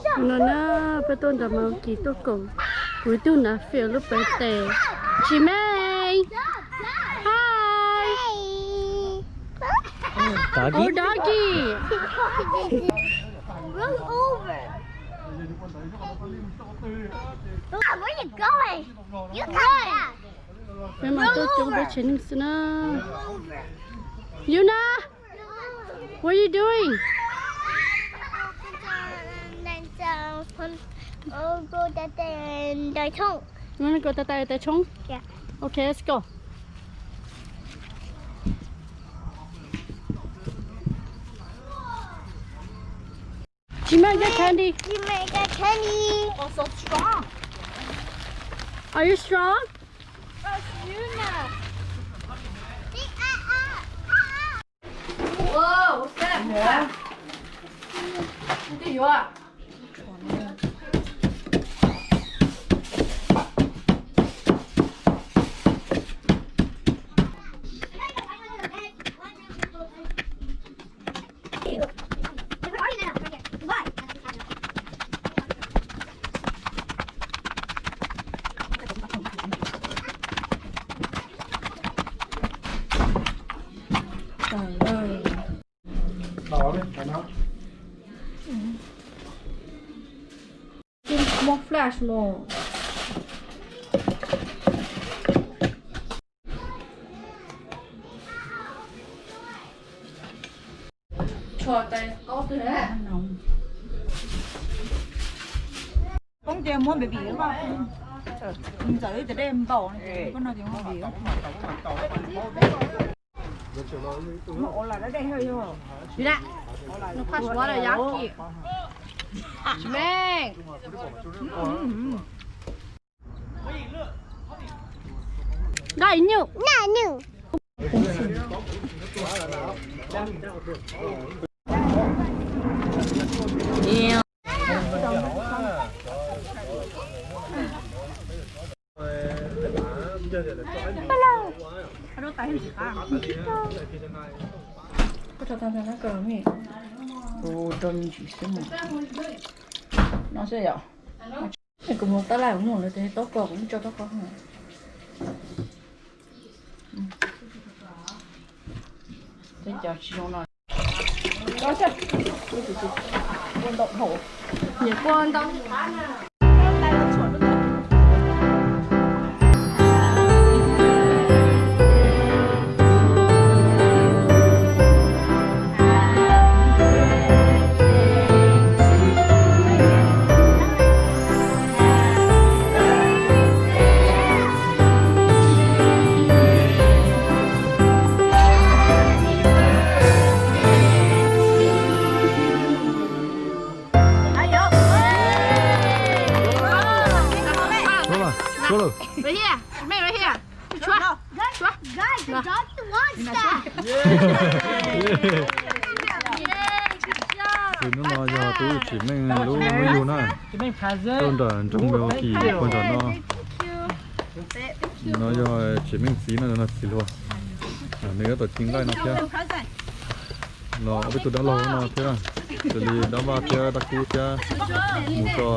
No na, peb tuaj nrog Maiv Kis tuaj koom kuv ib tug nav fiam lub pawv tes. Tsis meej. Hi. Doggy. Oh, doggy. Roll over. Where you going? You come back. Peb mas tuaj coob peb tsev neeg xwb na. Roll over. Yuna, what are you doing? Go tais tais tshoob. You wanna go tais tais tshoob? Yeah. Okay, let's go. Tsis meej, get candy. Tsis meej, get candy. Oh, so strong. Are you strong? Whoa, what's that? What's that? What's that? Muaj flash mos. Poob ces muab baby, ntxawm ib txawm dej npaum, koj no ces muab baby. Ua lam dab dej yog. Nws phaj suav lawm yam kis. Tsis meej. Nqa ib nyuj, nqa ib nyuj. Koj tso tau ntawm no kom los me. Ua rau me ntsis xwb mas. No xwb yom. Es kuv mus tab laj kuv muag lawv tes taub ko kuv muab tso taub ko. Tej cov tsis zoo no. Ua ntau dhau. Nyiam kua ntau. Right here. Tsis meej, right here. Tshuav. Tshuav. Guys, the dog wants that. Tus no yog tub Tsim Meej lub hnub yug na. Tuaj nram nroog Milwaukee puag nram no. No yog Tsim Meej txiv no, no txiv hluas. Nws yuav tau ci nqaij no thiab. Los ob peb tug dab laug no thiab, xws li dab Vaj thiab dab Kub thiab, mus rau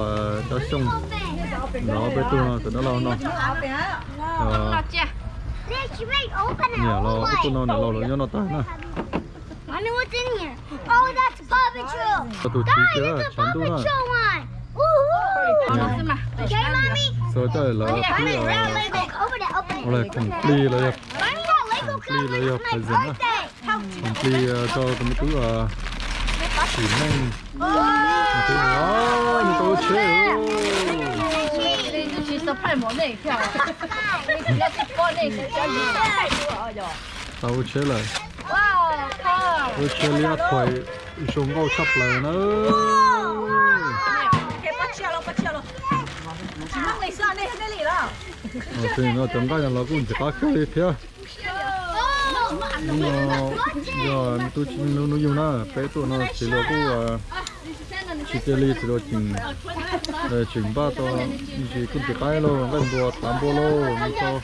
dab Xyooj. Los ob peb tug no tus dab laug no. Niam los ob tug no niam laus los nyob no tag na. Tau tus txiv kiag tshav ntuj na. Txog caij lawv twb ua li khoom plig los yog, khoom plig los yog present na. Khoom plig rau tus me tub Tsim Meej. Nws tau lub tsheb. Tau lub tsheb lawm. Lub tsheb liab thuam zoo nkauj tshaj plaws na. Cov nqaij no los kuj ntxim qab kawg li thiab. Hnub no yog me tub Tsim Meej lub hnub yug na, peb tuaj no txiv hluas kuj tsis cia li, txiv hluas tseem npaj tau ntsis kuj ntxim qab lauj, nqaij npua tav npua lauj, mus tau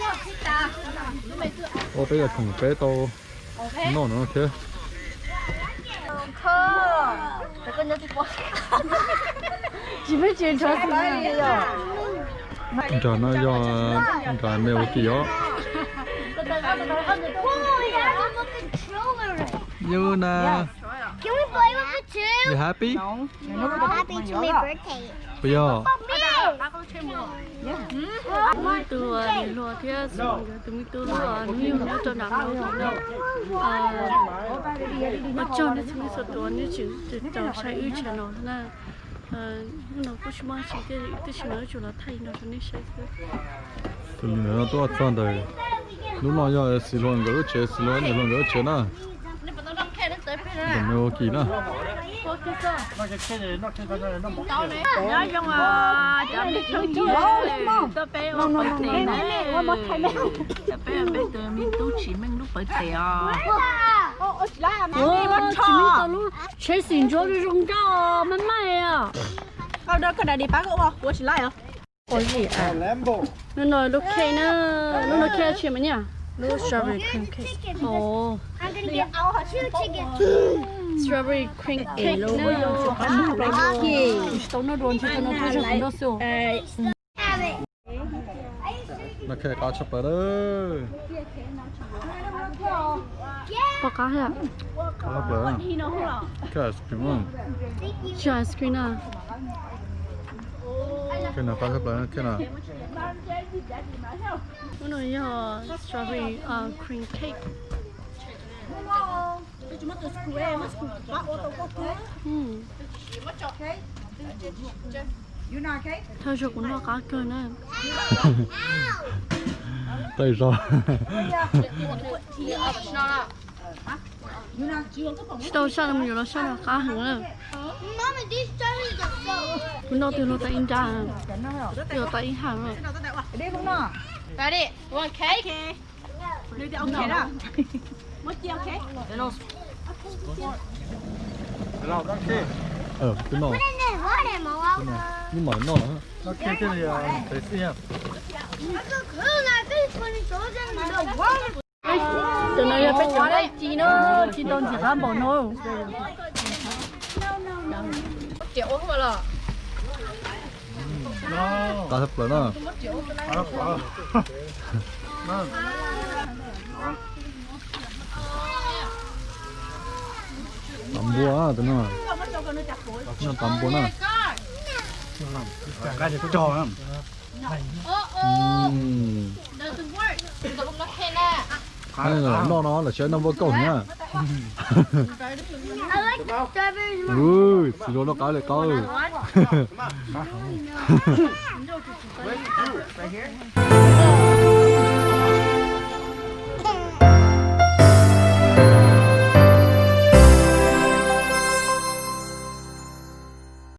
ua peb yam khoom peb tau noj no thiab. Koj nyob tsis pom. Nram no yog nram Milwaukee os. Yus na. Can we play with it too? You happy? Happy to my birthday. Puas yog? Tus niam hluas thiab tus me tub lub hnub nyoog nyob rau nram no. Ua tsaug nej txhua leej txhua tus nej tseem caum saib wb channel na. Hnub no kuj tsis muaj dab tsi thiab, wb twb tsis muaj, wb tsuas los thaij no rau nej saib xwb. Tus niam no tuaj txog ntawm, lub no yog xis hluas nkawd lub tsev, xis hluas niam hluas nkawd lub tsev na. Ntawm Milwaukee na. Peb tus me tub tsis meej lub pawv tes os. Tsis meej tau lub tsheb xim ntsuab zoo nkauj maj maj os. Hnub no lub cake na, hnub no cake tshia mas niam, lub strawberry cream cake. Strawberry cream cake na. Tsis tau noj dua, ntshe tau noj tsawg kuv nrog xwb. Noj cake qab tshaj plaws. Pom qab thiab. Qab tshaj plaws. Cake ice cream. Tsis ice cream na. Cake no qab tshaj plaws, cake no. Lub no yog strawberry cream cake. Thawj zaug kuv noj qab kawg na. Thawj zaug. Tsis tau saj no mus yuav los saj no qab heev na. Kuv noj twb luag tau ib nrab, twb luag tau ib hab. Twb noj, noj mas noj. Cov no yog peb cov laij ci na, ci tau ntxim qab npaum no. Qab tshaj plaws na. Tav npua tus no, noj tav npua na. Noj no lawm tsis noj npua kauj na. Xis hluas noj qab li qab.